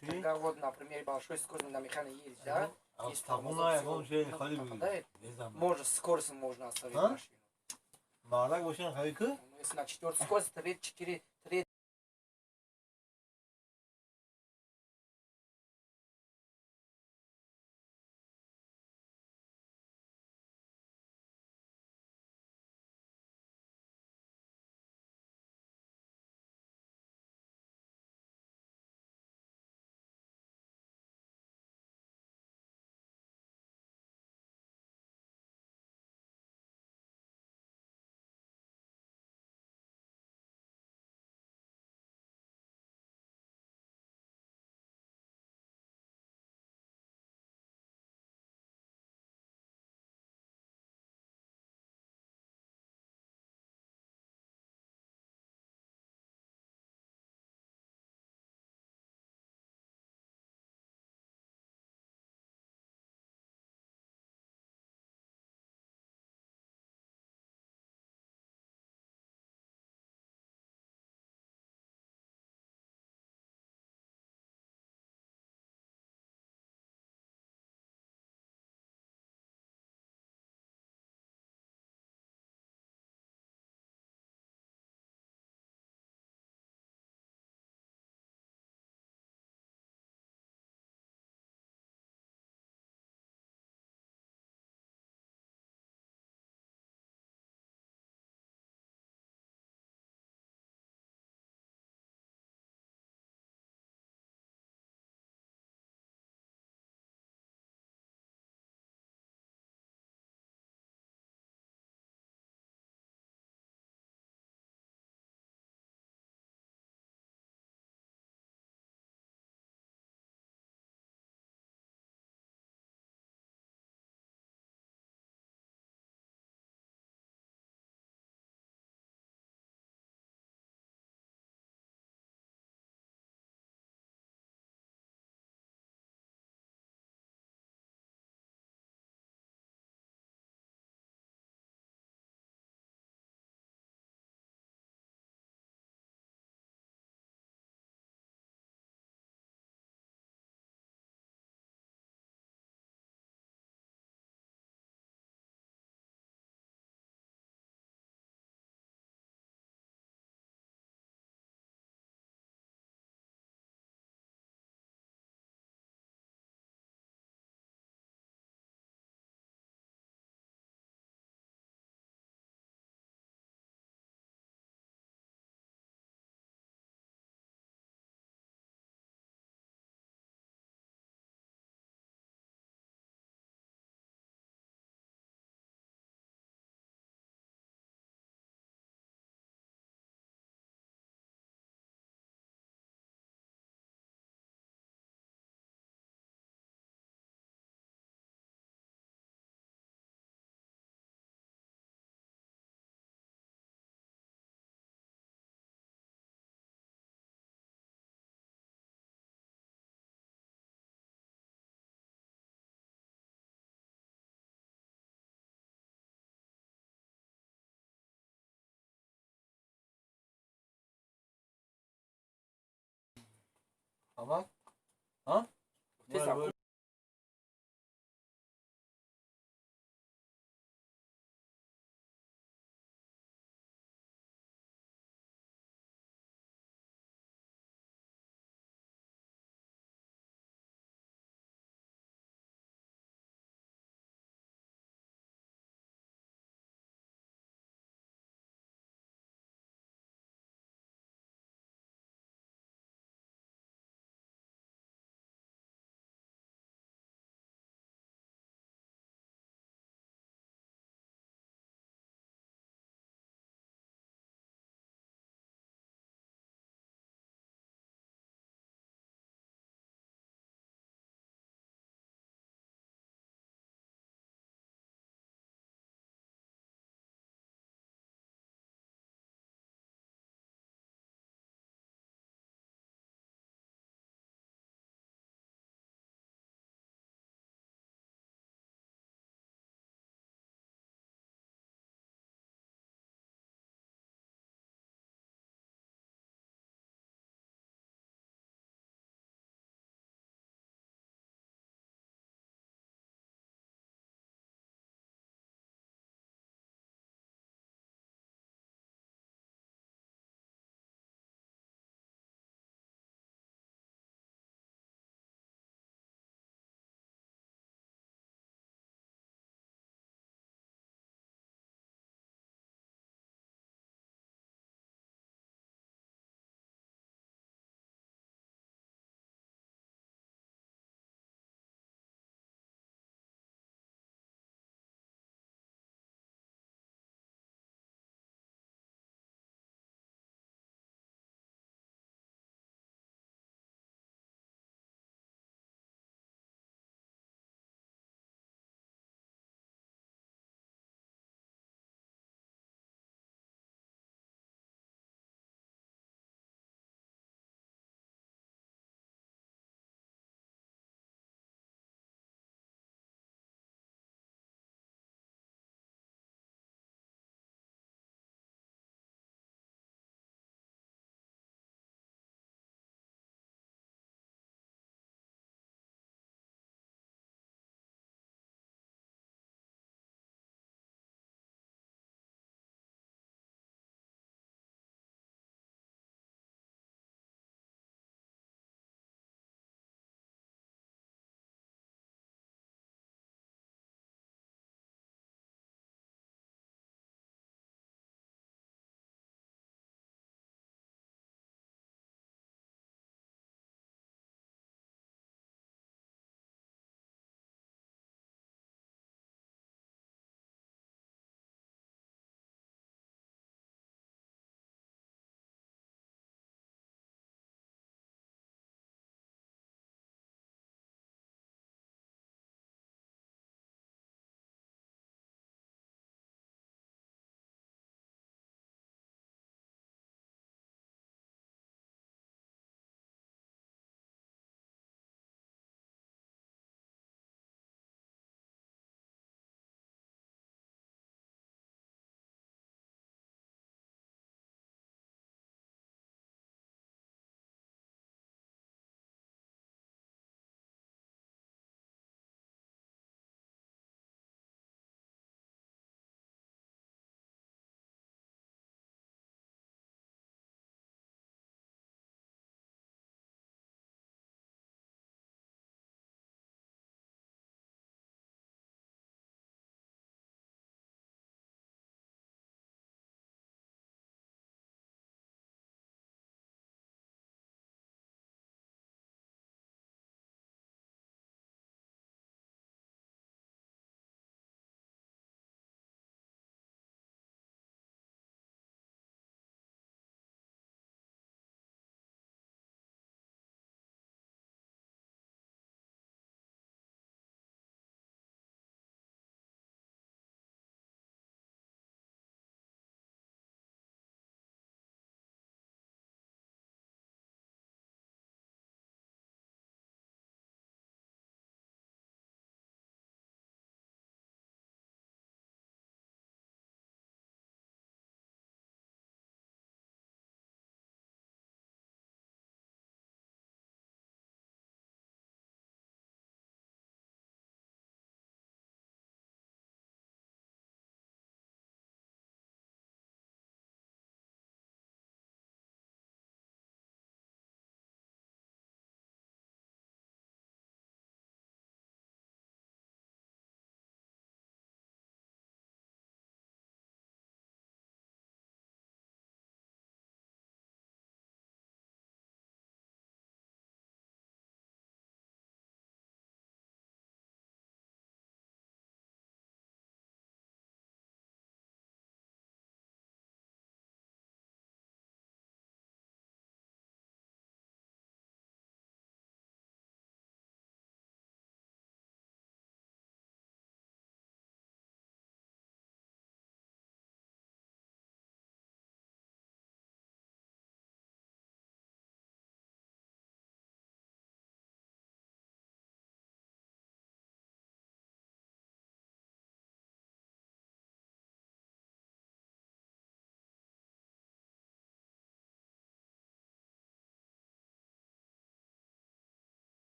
Когда вот, например, большой скорость на механике едешь, да? Если тормозок попадает, можно скорость можно оставить машину. Если на четвертой скорость, 3, 4, 3. Ama? Ha?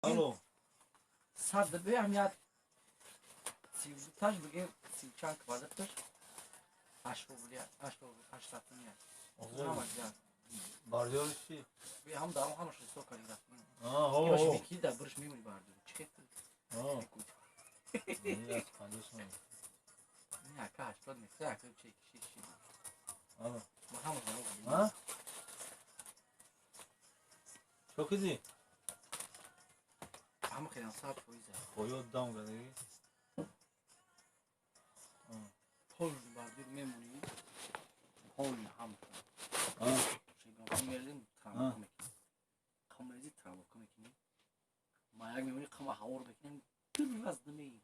Алло. Сад бе ҳам як 32 таш бигем 30 чанд квадраташ 8 рубли, 8 рубли, 800 сомон. Ҳама як. Бордюр чи? Бе ҳам даром ҳамаш ҳисоб кардем рафтем. А, ҳо. Ки боши ки дар бурш мемонӣ бордюр. Чӣ хел? Ҳо. Не, аз 50 сомон. Не, ака 80 метр, ака чӣ чӣ чӣ. Алло. Ма ҳама даром. А? Чо киди? Ҳама хелам 100%. Қоё дам кардагӣ? Пол бордюр мемонӣ. Пол ҳам. А? Шигон мерзим травмка мекунем. Қамрези травмка мекунем. Маяк мемонӣ қама ҳавор мекунем. Ду раз намегирад.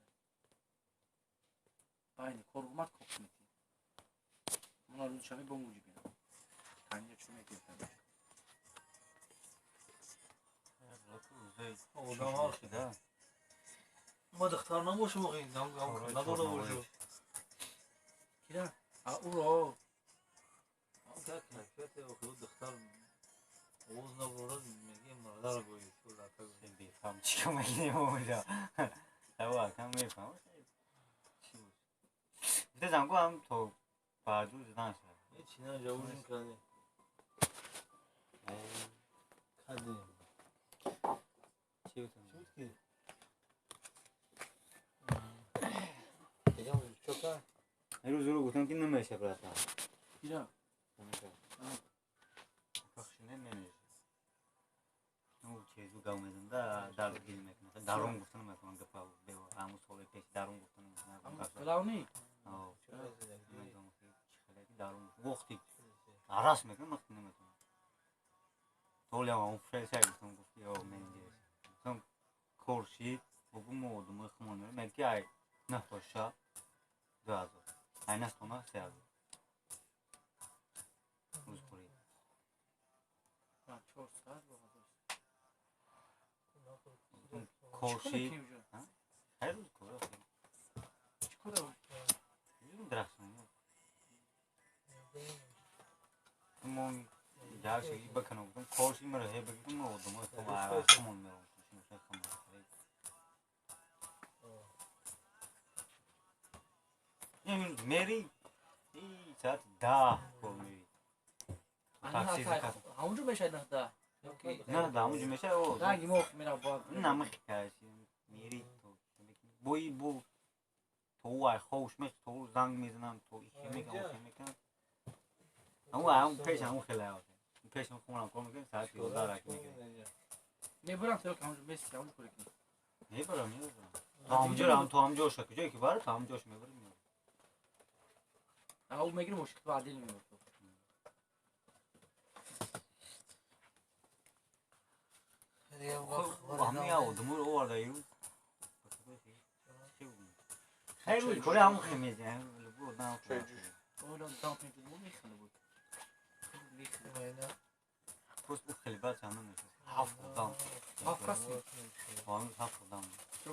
Байни кор омад кок метӣ. Мана рӯзи шанбе бо муҷиб бинам. Танҷа чӣ мекунем? Одам ҳар хел. Ма духтар набошам охи, надора бошу. Кира? А уро. Ам кайфияте охи, ӯ духтар овоз набурад, мегӯем мардаро гӯй, ту лака гӯй. Бефаҳм чӣ кор мекунем онҷо? Ҳаво акам мефаҳм. Чӣ буд? Гуфта занго ҳам то бордюр задан шуд. Ҳечи на, ҷавужин кардем. Кардем. Чӣ Чӣ гуфтам? буд ки? Дигам чо кард? Рӯз рӯ гуфтам ки намеша братан. Кира? Намеша. Бахшине намеша. Ну чизу гав мезанда дар гил мекунад. Дарун гуфта наметавонам гапа бева. Ҳамун соли пеш дарун гуфта наметавонам. Главный? Ҳо. Чо мезад? Намедонам ки чӣ хеле ки дарун вақти арас мекунам вақти наметавонам. Толям ҳамун фреш ай гуфтам гуфт ё менеҷер. Гуфтам кор шид бугу мо одамои хумон мерем. Мегӯяд ки ай 9 то шаб 2000. Ай 9 то 9 3000. Рӯзхӯрӣ. 4 соат бо ҳазор. Гуфтам кор Чӣ кор шид. мекунӣ уҷо? Ҳар рӯз кор охи. Чӣ кор Мезанам дарахтшон. Мо як ши баканам гуфтам кор шид маро ҳе бигӯм мо одамои хумон мерем. Мери и соати 10 кор мери. Такси заказ. Ҳамунҷо мешавад 9. На, да ҳамунҷо мешавад. О, Ранги мо мера бо. намихи каши мери то бои бо то ай хош мех то занг мезанам то ихе мекунам охе мекунам. Ҳамун ҳамун пеш ҳамун хеле охе. Пеш ҳамун хумонам кор мекунем соати 11 раки мекунем. Мебарам то ки ҳамунҷо мести ҳамунҷо кор кунӣ. Мебарам, мебарам. То ҳамунҷо рам, то ҳамунҷо ша куҷое ки бара то ҳамунҷош мебарам. Меорам. А ӯ мегири мошин ту адил мебарад. Ҳамин як одаморо оварда ирӯз. Хеле рӯз кори ҳамун хел мезанем. Любой одам ҳамун хел. Ола дам мекунем мехеле буд. Мехеле. Просто ӯ хеле бад чанд намешавад. Ҳафт одам. Ҳафт кас? Ҳамин ҳафт одам. Чӣ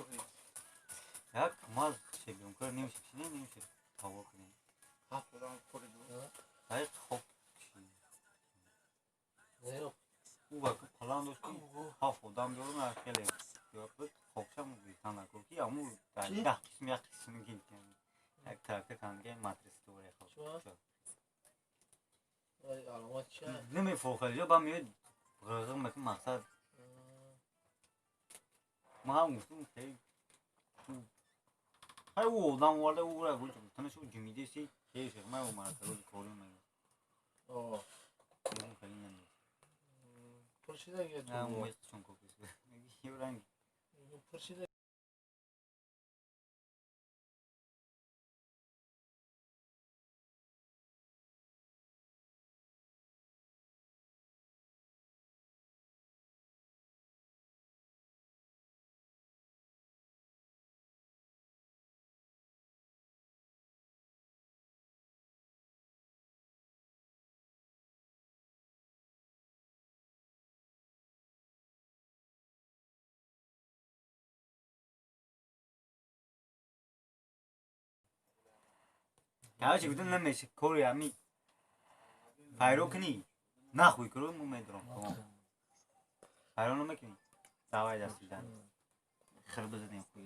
Як маз шебёнкор немеши чине немеши тавор кунем. Ҳафт одам кори ду. Ай хоб чи. Ӯ вақт план дошт ки ҳафт одам биёрам ай хеле ёд буд хобшам гирифтан накун ки аму дар Чӣ? 10 қисм як қисм гирифтем. Як трактор канге матрис туре хоб. Чӣ? Аломат чи? Намефохел ё ба меояд ғырғыр мекун мақсад. Ма ҳам гуфтам хеле ҳай ӯ одам оварда ӯра гуфт танаш ӯ ҷумидеси хеле ман ӯ марка рӯзи корӣ мегӯям. О, Ӯ хеле намешавад. пурсида ге На, ту. меқчун копис. Ё ранг Пурсида. Короче, гуфтам намеши кори ҳами пайро кунӣ нахуй куро мо медорам. Тамом. Пайро намекунӣ. Давай до свидания. Хир бизадем хуй.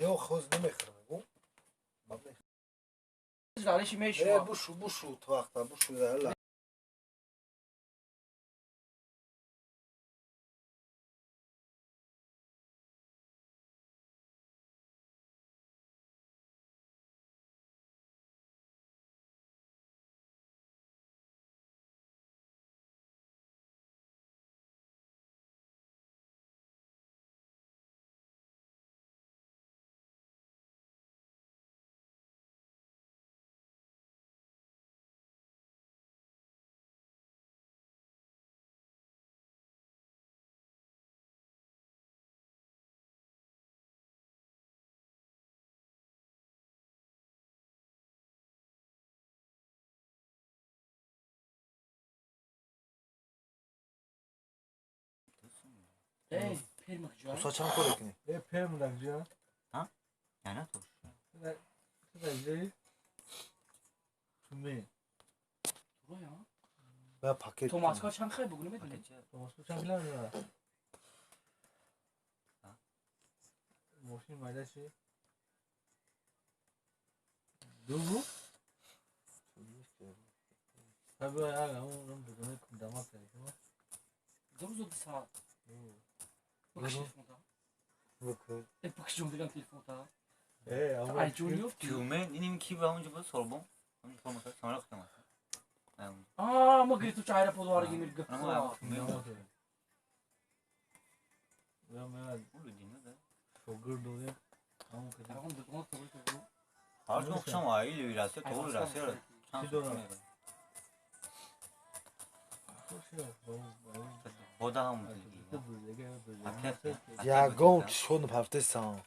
Yok hoz نمیخرم گو. زالش میشه. بوشو بوشو تو وقتا بوشو هلا. Usta çan korekini. Perm da Ha? Yani to. Ne? Ben paket. Tomaska çan khay bugün medin. Tomaska çan bilan ya. Ha? Moşin maydaşı. Dugu? Tabii ya, onun bugün damak gerekiyor. Doğru saat. Bakış telefon ta. Ay Julio. Tüme ninim ki ba uncu bu sorbon. Uncu forması sonra kıtama. Aa, ma gritu çayra podu ar gimir gıp. Ya ben Fogır dolu. Har çok aile virası doğru virası. Ягон чишон ҳафтесан.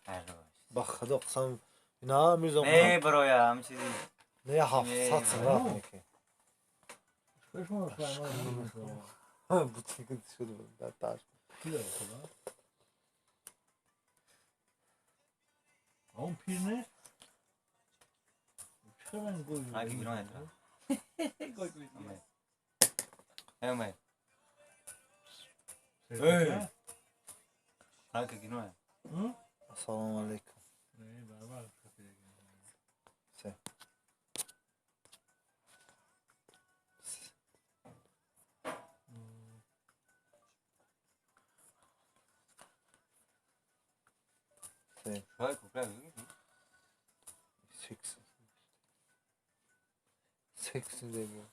Ба худо қасам ина мирзо. Не бароя ҳам чизи. Не 700 сом рафт меки. Бутик шуд даташ. Он пир нест? Чӣ ман гой? Ай гирон это. Гой гой. Эй, Эй! Хака кино. Ассалому алейкум. Се. Се. Six. Six dedi.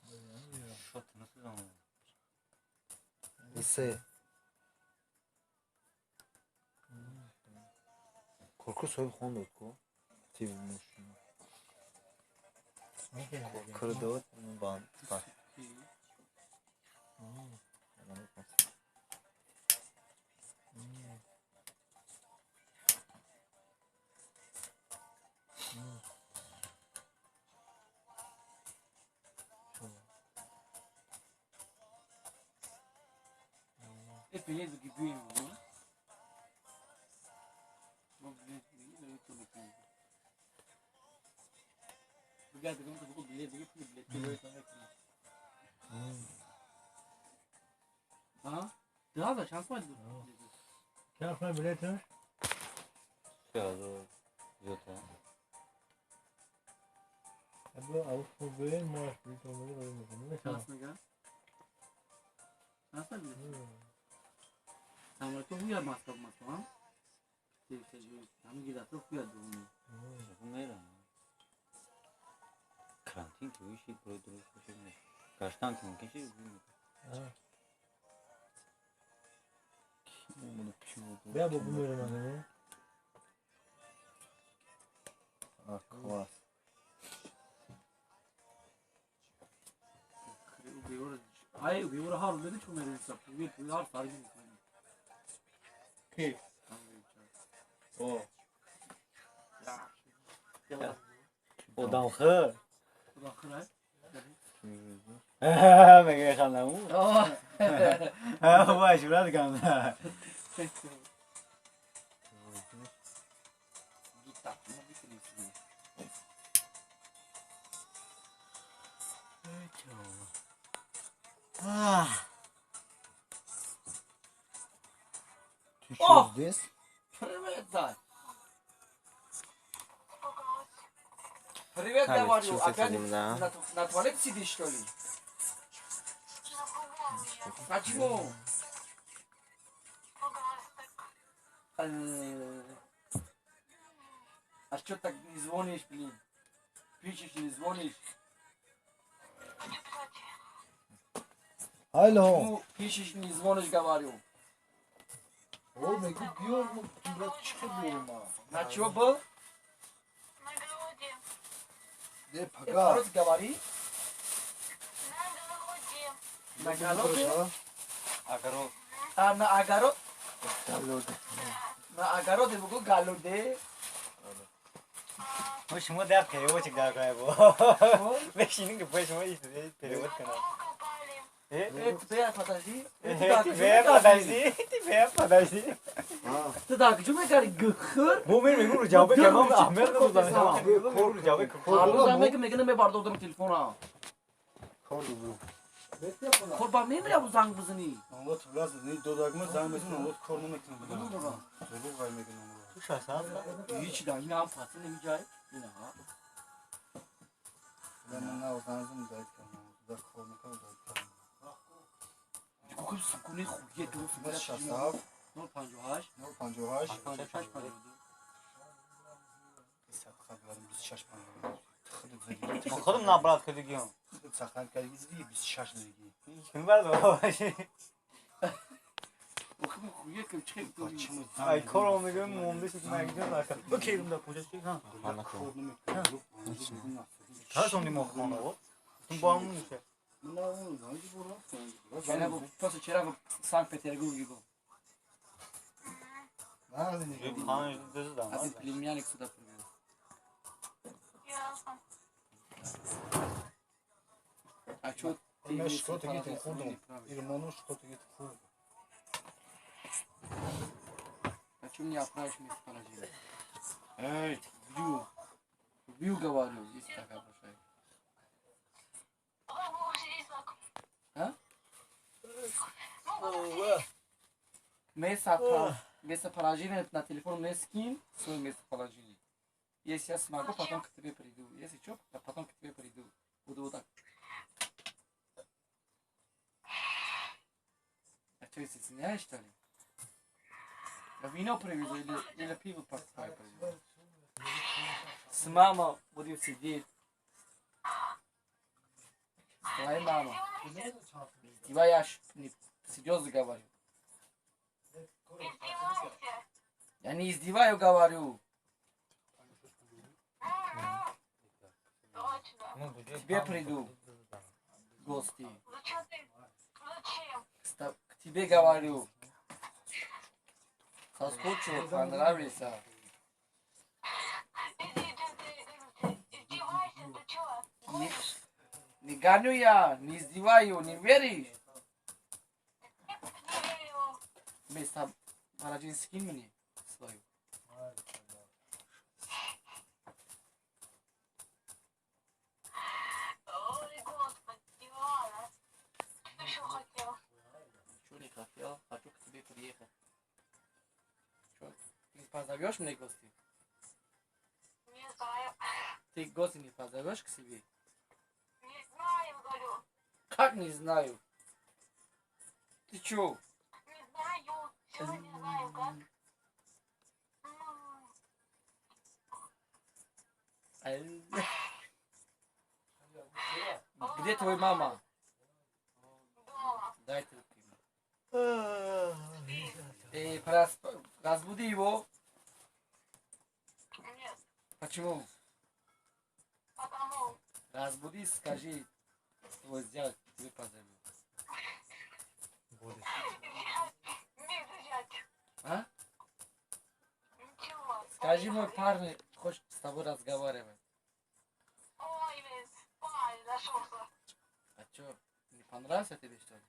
Се. Korku soyup хондод ку. Тив мошин. Коркур дод бан. Hep gibi Ha? Daha da şans var. Şans var bilet mi? Yok. Abla Avrupa maaş bilet olmalı. Şans mı gel? Şans var bilet. Tamam, तो हुआ master master हाँ? हम गिरा तो हुआ दोनों। मेरा карантин ки виши про дуруст бошад гаштан ки мумкин шид. Бя бо бумерам. А класс. Ай, убиора har dedi çok merak ettim. Bir har fark ettim. Ki. О. Одам хир. Одам хир ай. Мега хандаму. Вай, шурат канда. Ты что здесь? Привет, Зай. Привет, говорю. Опять на туалет сидишь, что ли? Почему? А что так не звонишь, блин? Пишешь, не звонишь. Алло. Почему пишешь, не звонишь, говорю? О, мегу биёр, На чего был? На городе. Не, пока. По-русски говори. На городе. На огороде? Огород. А, на огород? На огороде бугу галуде. Шумо дар переводчик дар кунад. Мешинем ки бо шумо перевод кунад. Ты подожди. Ты подожди. Ты подожди. Ты так, что мы говорим? Гхр? Мо мегӯм ру ҷавоб кардам, Аҳмед надодам. Ру ҷавоб кардам. Мегӯм мебардодам телефона. Кор ба мемирам занг бизанӣ. Вот раз не додагма занг мезанам, вот кор намекунам. Дурӯғ гай мекунам. Ту шаса? Ҳеч да, ина ҳам фасл намеҷай. Ина ҳа. Ман на занг зам дай кардам. Да кор накардам, дай кардам. Гуфтам сукуни хуе ду сукуни 67 058 058 56 52 садқа барам 26 52. Худам набрат кардагиам. Худ сахан кардагӣ 26 дигӣ. Ким бардо? Ай корро мегӯям монда шуд магҷон нака. Окей, да куҷа чи ха? Тарсонди мо хона во. Тун бо ҳам муша. Просто вчера в Санкт-Петербурге был. Один племянник сюда привез. Ясно. А что ты... Что-то где-то худом. Ирману что-то где-то худом. А что мне отправишь местоположение? Эй, убью. Убью, говорю, если так обращаюсь. А? Местоположение на телефон мне скинь, свое местоположение. Если я смогу, потом к тебе приду. Если что, я потом к тебе приду. Буду вот так. А что, стесняешь, что ли? Я вино привезу или пиво покупаю привезу. С мамой будем сидеть. С твоей мамой. Тебя я не серьезно говорю. Я не издеваю, говорю. К тебе приду в гости. Зачем? К тебе говорю. Соскучил, понравился. Не гоню я, не издеваю, не веришь? Вместо положение скинь мне свою. Ой, Господи, Ивана, что еще хотел? Ничего не хотел, хочу к тебе приехать. Что, ты позовешь мне гости? Не знаю. Ты гости не позовешь к себе? Не знаю, говорю. Как не знаю? Ты чё? Не знаю, всё не знаю, как. Где твоя мама? Дома. Дай трубку. Разбуди его. Нет. Почему? Потому. Разбуди, скажи, твой зять тебе позовет. А? Ничего. Скажи, мой парень хочет с тобой разговаривать. Ой, блин, парень нашелся. А чё, не понравился тебе, что ли?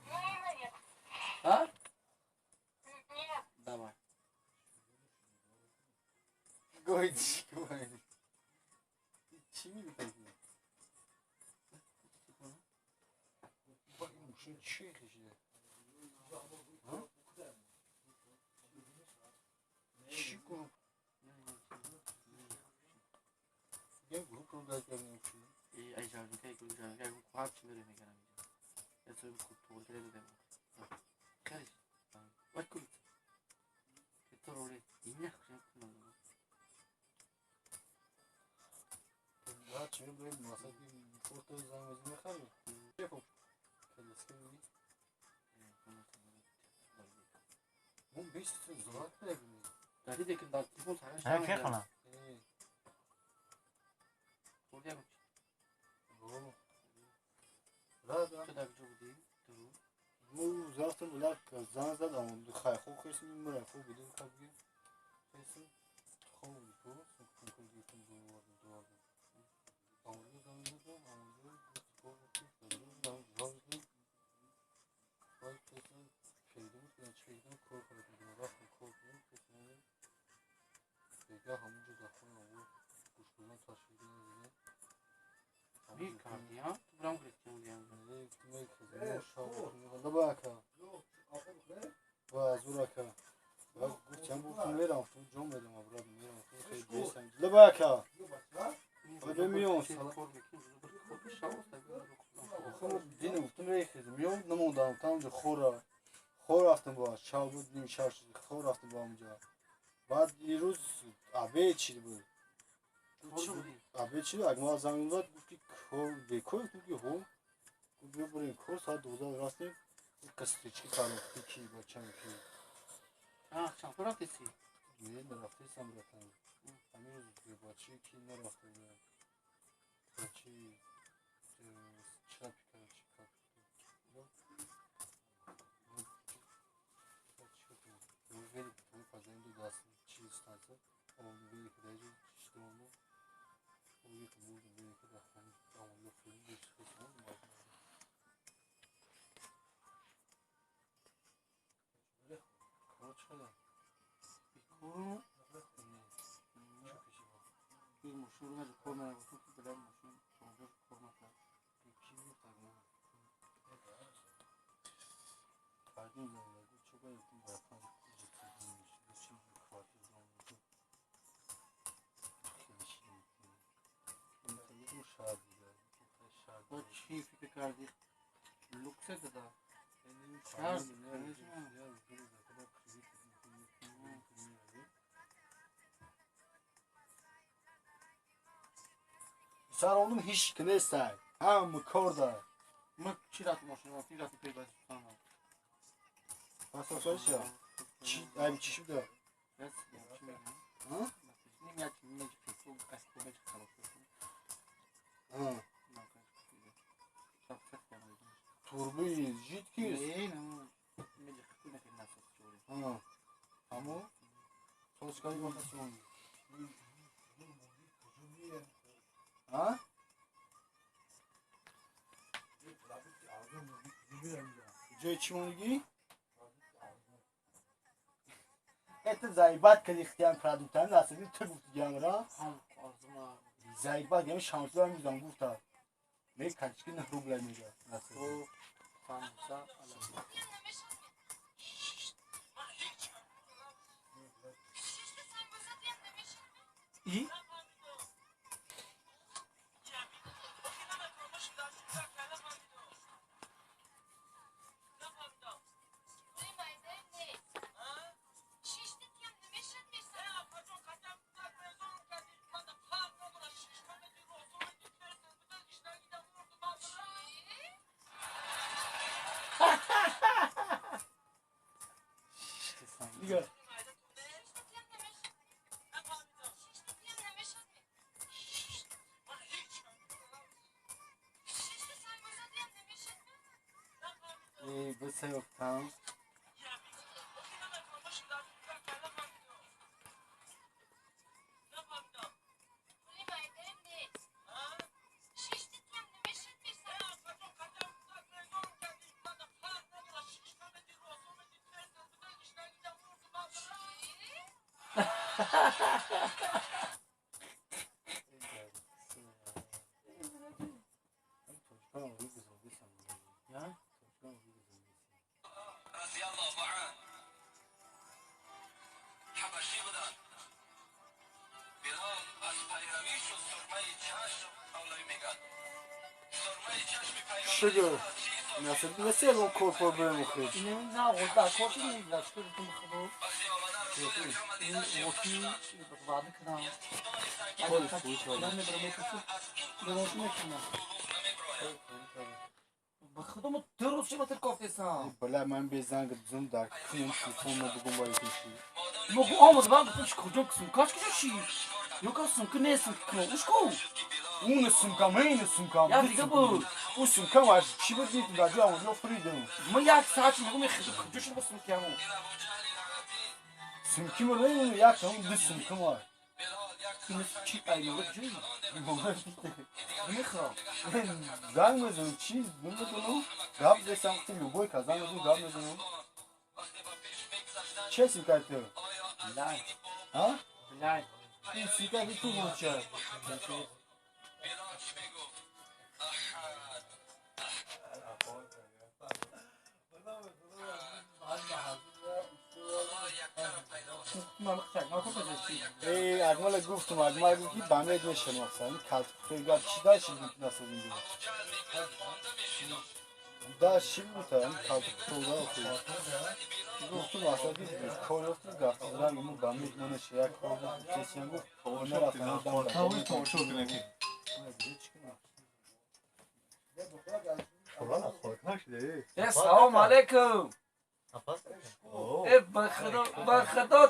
Наверное, нет. А? Нет. Давай. Гойчик, ой. Чӣ мегӯфтӣ? Мошин чӣ кашида? Чӣ гурӯҳ? Як гурӯҳ кунам дар кардем чӣ? Эй жарникай гурӯҳ жарникай гурӯҳ ҳар чӣ мере мекардам инҷа. Я цой худ туғри додем. Хеле. Вай кул. То роли иня хушам кунам. Ҳар чӣ мебарем масалан фото занг мезанем мехарем. Хуб. Келеска мегӣ? Мо 20 зурат мегирем. Дар диде ки дар телефон сараш Ҳа, ки хона? Рафтам булак занг задам, хайхо хесим, мурайхо будем хабги. Хесим, хоб буд, кункун гирифтам, дувардам, дувардам. Амурга занг задам, амурга гуфт, баъд хесим, фейдум, чейдум, кор кардам, рафтам кор кардам, хесим, бега ҳамонҷо дар хона овард, гӯшбозон ташвиқ назидем. Мекардӣ, ҳа? Ту бурам гирифтӣ он. Баъд ирӯз обед чид буд. Обед чид, агмал занг зад, гуфт ки кор бекор, гуфт ки ҳо. Гуфт биё бурем кор, соат 12 растем. Кастрички кардам, ки бачам ки. А, чанд рафтеси? Не, нарафтесам, братан. Ҳамин рӯз бачи ки нарафта будам. Бачи чапи кард, чи кард. Велик позвонил до даст через станцию, он велик даже что он уехал, можно велик да он ехал, короче, да. Бикор? Не, мошин рӯ кор накард, ки бля мошин тормоз кор накард. Ки гуфт агма? Фардин занг гуфт, чӣ бояд братан, чӣ квартира Бо чӣ фикр кардӣ? Луксе дада? Шарт, конечно. Саронум ҳеч ки нестай, ҳама кор дар. Ма чӣ рафти мошин рафти, рафти пеш ба сутанам. Пасофарша? Чӣ айб чӣ шуда? Бас, чӣ мегӯям? Ҳа? Ним як меҷ песу асбо меҷ халос шуд. Ҳа. Турбои жидкий? Не, меҷ хиту мехи насос чӯри. Ҳа. Ҳамо? Соз кардӣ бахасон. Ҳа? Ҷои чӣ мондагӣ? Это заебать кардӣ ихтиёр продуктани насиби ту гуфтигиамра? Ҳам орзума. Заебать ями шамсура мизам гуфта. Ме качки 9 рубля мега. О, самбуса ала. И? Нигар. Э, бисёфтам. Шугар. Насил он кор проблем хӯрд. На, ғуда кор шуд, шукр ту худо. Ин воти ваъда кардам. Ба худо мо ду рӯз шуд матр кофтесам. Бля, ман бе занг зум дар кунем телефон мо бугум бари киши. Мо гу омад ман гуфтам чи куҷо сумкаш куҷо ши? Ё ка сумка не сумка кунам. Уш ку? Уна сумка, ман сумка. Я дига буд. У сумка маш чи буд дид дар ҷо онҷо фуридем. Мо як соат шуд мегум худо куҷо шуд бо сумкаму? Сумки мо не як там ду сумка мо. Ин чи аймала куҷои? Намехоҳам. Занг мезанам чи намедонам. Гап зесам ти любой ка занг мезанам гап мезанам. Че сумка ту? Блай. А? Блай. Ин сумка ки ту боча. Эй, Акмала гуфтум, Акмал гуфт ки ба мед мешиносам. Ин калт гап чи да чи буд насозим. Да чи буд ин калт да гуфтум асла ки кор ёфтум гафт задан мо ба мед монеш як кор чесиан гуфт нарафтам дам. Таври тамошо кунем. Э, салом алейкум. Э, ба худо, ба худо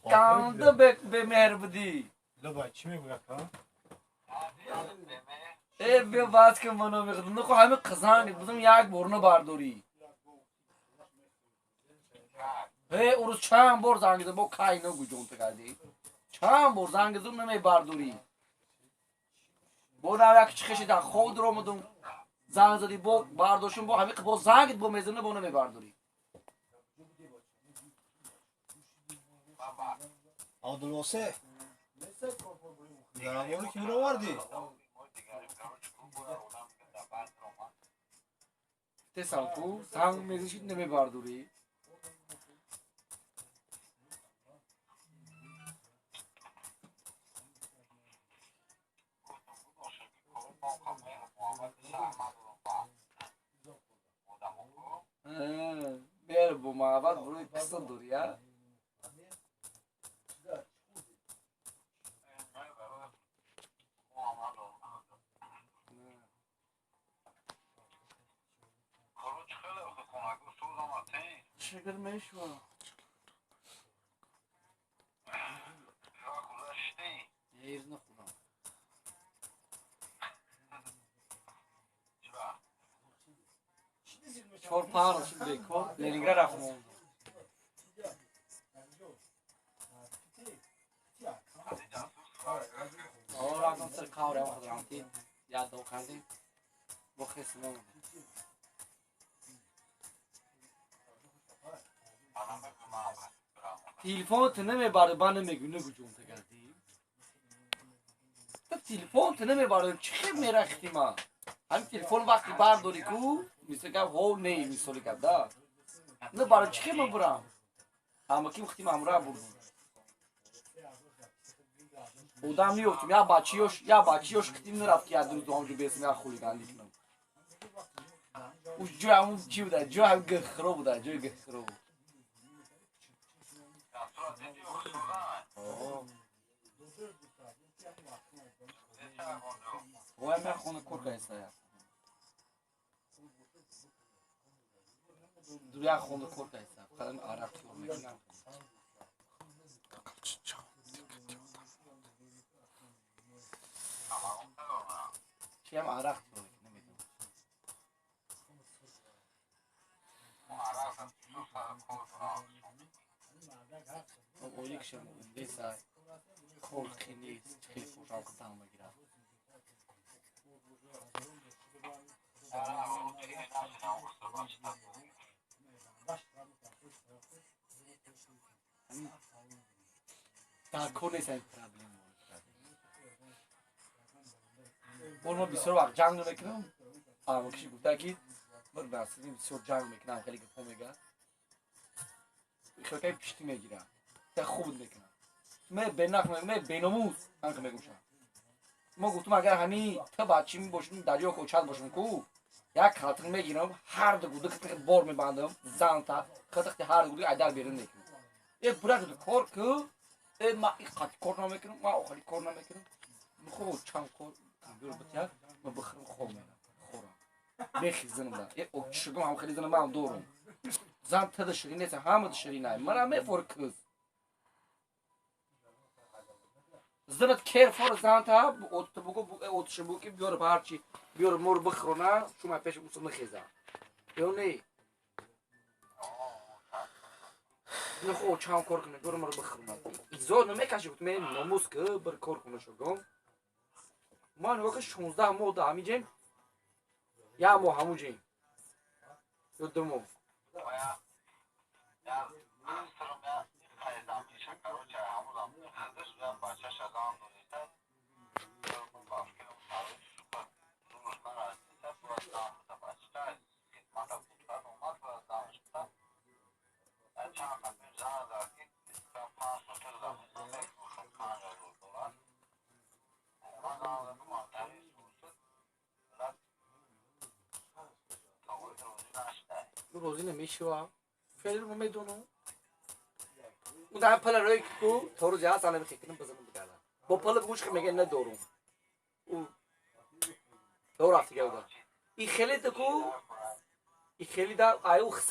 канда бемеҳр будӣ. Лаба чӣ мегӯяд ка? Э, биё баъд ки мано мехӯрдам. Нахо ҳами қизанг будам як бор набардорӣ. Э, урӯз чанд бор занг задам, бо кай нагӯ ҷонта кардӣ. Чанд бор занг задам намебардорӣ. Бо нав як чихе шидан хоб дуромадум. Занг задӣ бо бардоштум бо ҳами бо занг бо мезанам бо намебардорӣ. Абдулвосе. Дарамори ки мировардӣ? Тесам ку занг мезанӣ намебардорӣ. Мер бо муҳаббат бурои қисса дорӣ, а? Шукр мешва. Ҳез нахӯрам. Чор пар шуд бекор. Ленинград рафтам. Рафтам сар қаврам худрамти. Яд до кардем. Бо хесим омадем. Телефон ту намебард, ба намегӯ, нагӯ ҷонта кардӣ. Ту телефон ту намебард, чӣ хел мерахтӣ ма? Ҳамин телефон вақти бардорӣ ку, мисли гап ҳо не, мисоли гап да. На баро чӣ хел ман бурам? Ҳама ки вақти ман ҳамроҳ бурдум. Одам меёфтим, я бачиёш, я бачиёш қитим нарафт ки як рӯз ҳамҷо бесим, як хулиганӣ кунам. Уж ҷой ҳамун чӣ буда, ҷой ҳам гихро буда, ҷои гихро буд. Вай ман хона кор кардам. Ду як хона кор кардам. Фақат арақ кор мекунам. Чиам арақ кор намекунам. Оикшам деса кор хеле хеле фуршам қадам мегирад. Дар кор нест ин проблем. Бор мо бисёр вақт ҷанг намекунам. Ама киши гуфта ки ман насибим бисёр ҷанг мекунам, хеле гапҳо мегӯяд. Хеле пишти мегирад. Та хуб мекунам. Ме бенах ме беномус анк мегӯшам. Мо гуфтум агар ҳами ту бачи мебошум дар ҷои кочат бошум ку як калтик мегирам ҳар ду гуду хитихи бор мебандам занта хитихи ҳар ду гуду айдар берун мекунам. Э бура шуд кор ку э ма и қати кор намекунам ма охири кор намекунам. Хо чанд кор компютер битяд ма бихӯрам хоб мерам хӯрам. Мехизанам да. Э окшигум ҳам хеле занам ман дорум. Зан тада ширин нест ҳама ширин ай. Мара мефор кыз. Занат кер фор занта от бугу от шибуки биёр барчи биёр мор бихӯрона шума пеш усул нахеза. Ё не. Нахо чанд кор кунам биёр мор бихӯрона. Изо намекаши гуфт мен номус ки бир кор кунам шугум. Ман нигоҳ кун 16 моҳ да ҳамин ҷем. Як моҳ ҳамун ҷем. Ё ду моҳ. Розӣ намешава. Феълро мо медонам. У дар пала рӯй ку то рӯзи ҳаст ана бихекунам бизанам бигардам. Бо пала гӯш ки мега надорум. У дор рафтига уда. И хеле ку и хеле да аю хис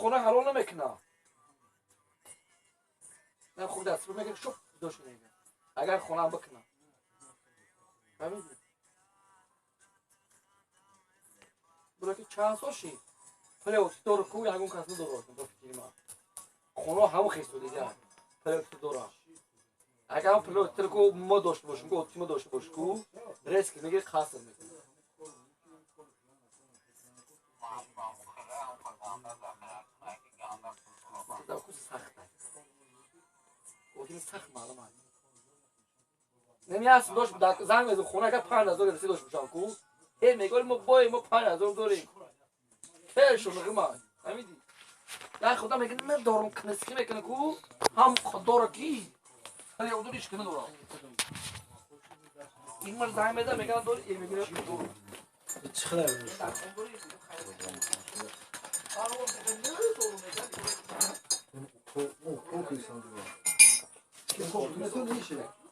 хона ҳалол намекунам. Ман хуб даст мегирам шуп дош мегирам. Агар хона бикунам. Фаҳмидӣ? Бура ки чанд сол шид? Пуле дору ку ягон кас надорад ба фикри ман. Хона ҳамон хесту дига. Пуле дора. Агар ҳам пуле ку мо дошта бошем, ку мо дошта бошем ку реск мегири қаср мекунам. Сахт маълум аст. Намеаст дошт занг мезад хона ка 5000 расид дошт бошам ку. Э мегӯяд мо бой мо 5000 дорем. Хел шуниғима. Фаҳмидӣ? Як худо мегӯяд надорам кнески мекунад ку ҳам дора ки. Вале ӯ дориш кунад дора. Ин мар занг мезад мегӯяд дори э мегӯяд дорам. Чӣ хеле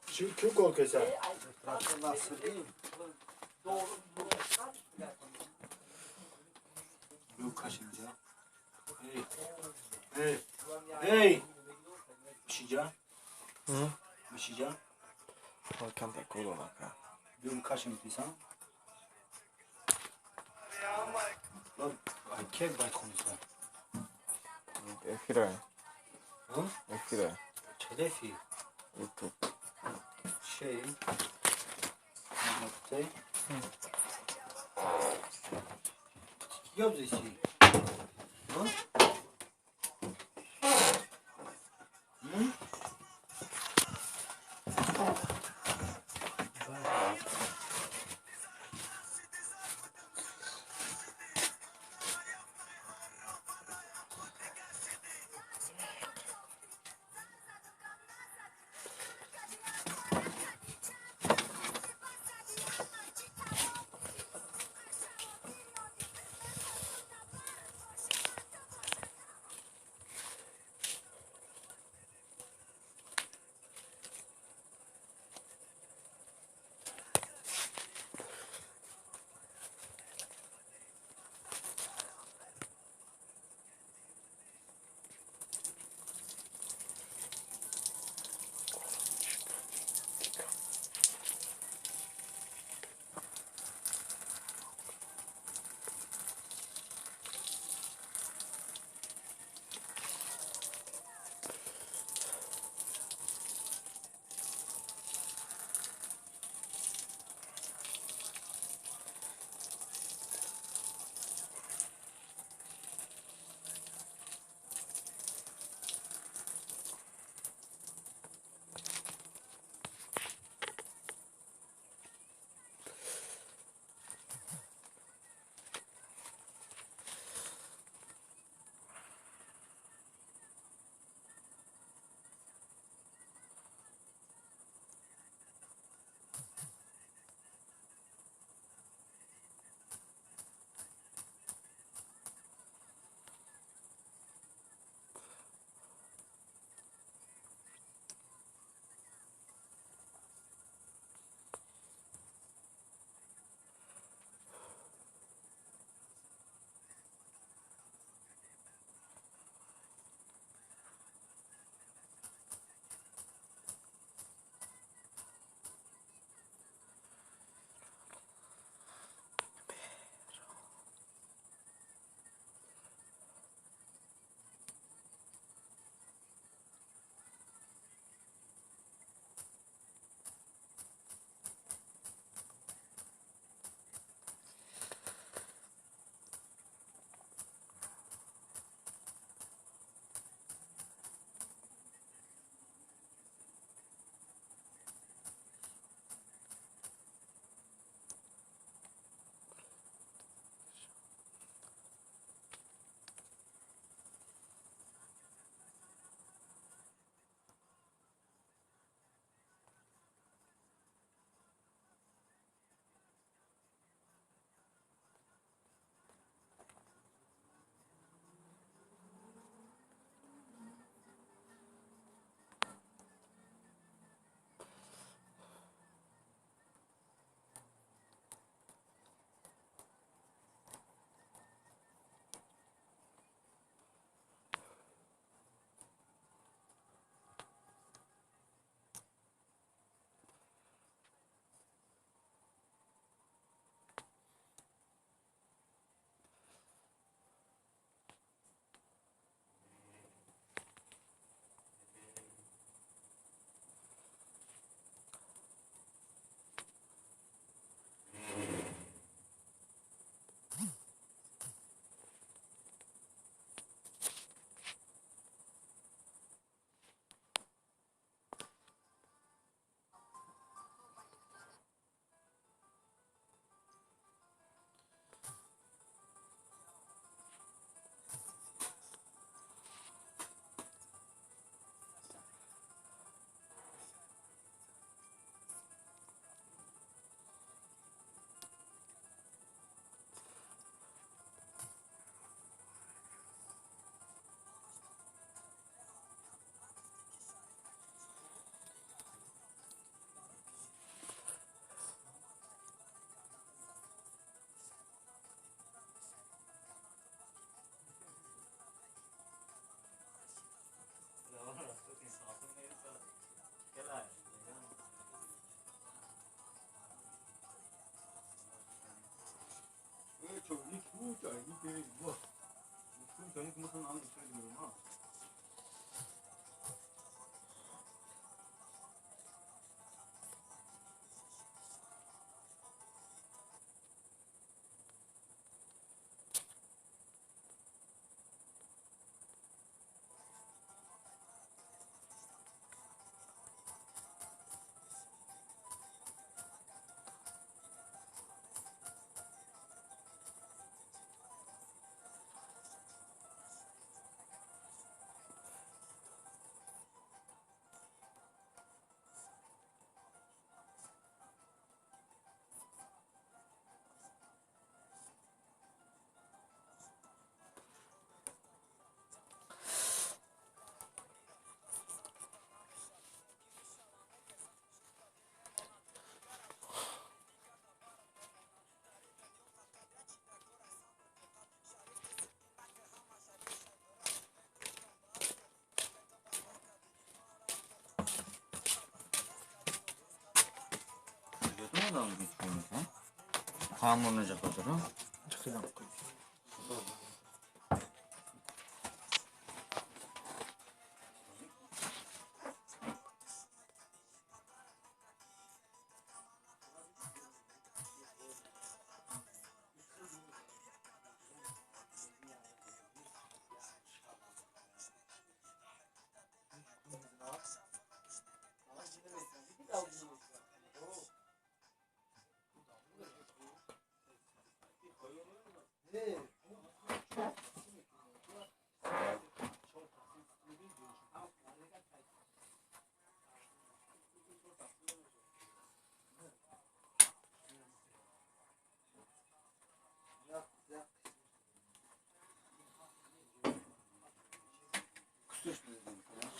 Ким кор кеса? Эй! Мишиҷа? Мишиҷа? Камтар кор дорам. Биём кашем писан. Кек байт хонеса? Эфира. Эфира. Чӣ эфир? YouTube. Şey. Нокте. Гап зеси.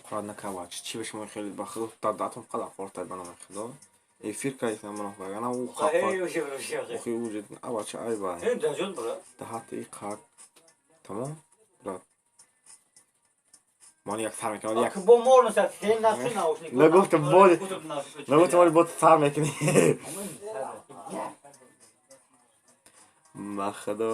Хӯрад накавач. Чӣ ба шумо хеле ба худо дардатон қадар хӯртай ба номи худо. Эфир кайф намонам вагарна ӯ қапа. Охи ӯ авача айба. Даҳати қад. Тамом? Брат. Ман як сар мекунам, як. Нагуфтам бо нагуфтам вале бо сар мекунӣ. Ба худо.